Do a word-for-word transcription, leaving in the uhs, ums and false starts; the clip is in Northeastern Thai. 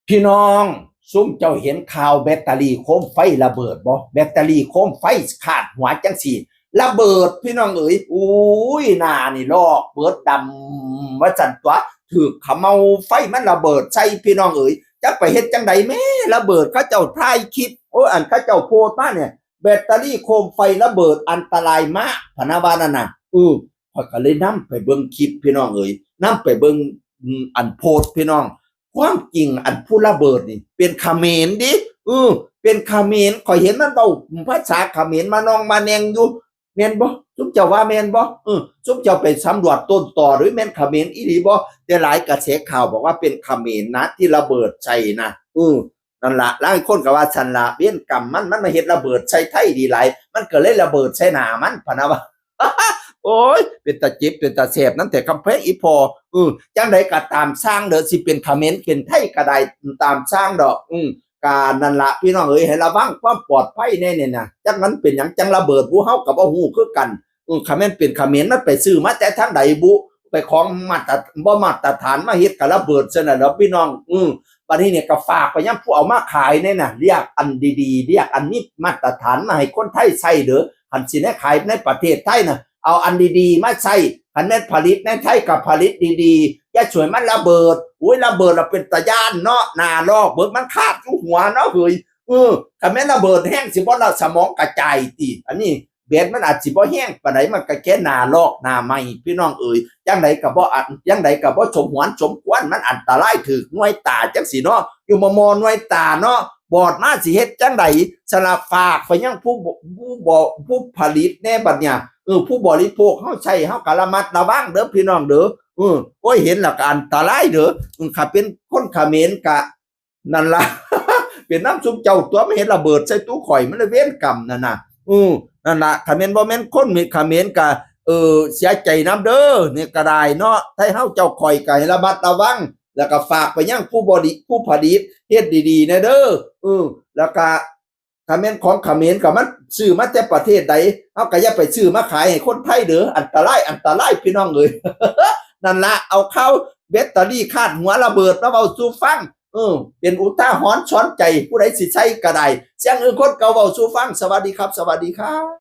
พี่น้อง ซุมเจ้าเห็นข่าวแบตเตอรี่โคมไฟระเบิดบ่ แบตเตอรี่โคมไฟขาดหัวจังซี้ ระเบิดพี่น้องเอ๋ย อุ้ย หน้านี่ลอกเบิดดำ ว่าซั่นตั๊ว ถืกเขม่าไฟมันระเบิดใส่พี่น้องเอ๋ย จักไปเฮ็ดจั่งใดแม่ ระเบิด เขาเจ้าถ่ายคลิป โอ้ อันเขาเจ้าโพสต์มาเนี่ย แบตเตอรี่โคมไฟระเบิดอันตรายมาก พะนะว่านั่นน่ะ เออ ข้อยก็เลยนำไปเบิ่งคลิปพี่น้องเอ๋ย นำไปเบิ่ง อืม อันโพสต์พี่น้อง ความจริงอันผู้ระเบิดนี่ เป็นเขมรเด้ เออ เป็นเขมร ข้อยเห็นมันเว้าภาษาเขมรมานองมาแนงอยู่ แม่นบ่ ซุมเจ้าว่าแม่นบ่ เออ ซุมเจ้าไปสำรวจต้นตอหรือแม่นเขมรอีหลีบ่ แต่หลายกระแสข่าวบอกว่าเป็นเขมรนะ ที่ระเบิดใส่นะ เออ นั่นล่ะ หลายคนก็ว่าซั่นล่ะ เวรกรรมมัน มันมาเฮ็ดระเบิดใส่ไทยดีหลาย มันก็เลยระเบิดใส่หน้ามัน พะนะว่า โอ้ย เป็นตาเจ็บ เป็นตาแสบ นั่นแต่กำแพงอีพ่อ เออ จั่งใดก็ตามซ่างเด้อ สิเป็นเขมร เป็นไทยก็ได้ ตามซ่างดอก อืม ก็นั่นล่ะ พี่น้องเอ๋ย ให้ระวังความปลอดภัยแน่เนี่ยนะ จักมันเป็นหยังจั่งระเบิด บุ เฮาก็บ่ฮู้คือกัน เออ คันแม่นเป็นเขมร มันไปซื้อมาแต่ทางใดบุ ไปของมาตร บ่มาตรฐานมาเฮ็ดก็ระเบิดซั่นน่ะเนาะพี่น้อง อืม บัดนี้เนี่ยก็ฝากไปยังผู้เอามาขายเนี่ยนะ เลือกอันดีๆ เลือกอันมีมาตรฐานมาให้คนไทยใช้เด้อ คันสิได้ขายในประเทศไทยน่ะ เอาอันดีๆ มาใช้ คันแม่นผลิตในไทยก็ผลิตดีๆ อย่าช่วยมันระเบิด อุ้ย ระเบิดแล้วเป็นตาย้านเนาะ หน้าลอกเบิด มันขาดอยู่หัวเนาะเฮ้ย เออ คันแม่นระเบิดแฮงสิบ่ละสมองกระจายติ อันนี้แบตมันอาจสิบ่แฮงปานใด มันก็แค่หน้าลอกหน้าไหม้ พี่น้องเอ๋ย จั่งใดก็บ่อัน จั่งใดก็บ่สมหวนสมควร มันอันตรายถืกหน่วยตาจั่งซี้เนาะ อยู่มอมอหน่วยตาเนาะ บอดมาสิเฮ็ดจั่งใด สละฝากไปยังผู้บ ผู้บ ผู้ผลิตแน่บัดเนี่ย เออ ผู้บริโภคเฮาใช้ เฮาก็ระมัดระวังเด้อพี่น้องเด้อ เออ โอ้ย เห็นแล้วก็อันตรายเด้อ เออ คันเป็นคนเขมรก็ นั่นล่ะ เป็นนำซุมเจ้าตั๊ว มาเฮ็ดระเบิดใส่ตู้ข่อย มันเลยเวรกรรมนั่นน่ะ เออ นั่นล่ะ คันแม่นบ่แม่นคนเขมรก็ เออ เสียใจนำเด้อ เนี่ยก็ได้เนาะ ไทเฮาเจ้าข่อยก็ให้ระมัดระวัง แล้วก็ฝากไปยังผู้บริ ผู้ผลิต เฮ็ดดีๆ แน่เด้อ เออ แล้วก็ คันแม่นของเขมรก็มันซื้อมาแต่ประเทศใด เฮาก็อย่าไปซื้อมาขายให้คนไทยเด้อ อันตราย อันตราย พี่น้องเอ๋ย นั่นล่ะ เอาข่าวแบตเตอรี่ขาดหัวระเบิดมาเว้าสู่ฟัง เออ เป็นอุทาหรณ์สอนใจ ผู้ใดสิใช้ก็ได้ เสียงอื่นคนเก่าเว้าสู่ฟัง สวัสดีครับ สวัสดีครับ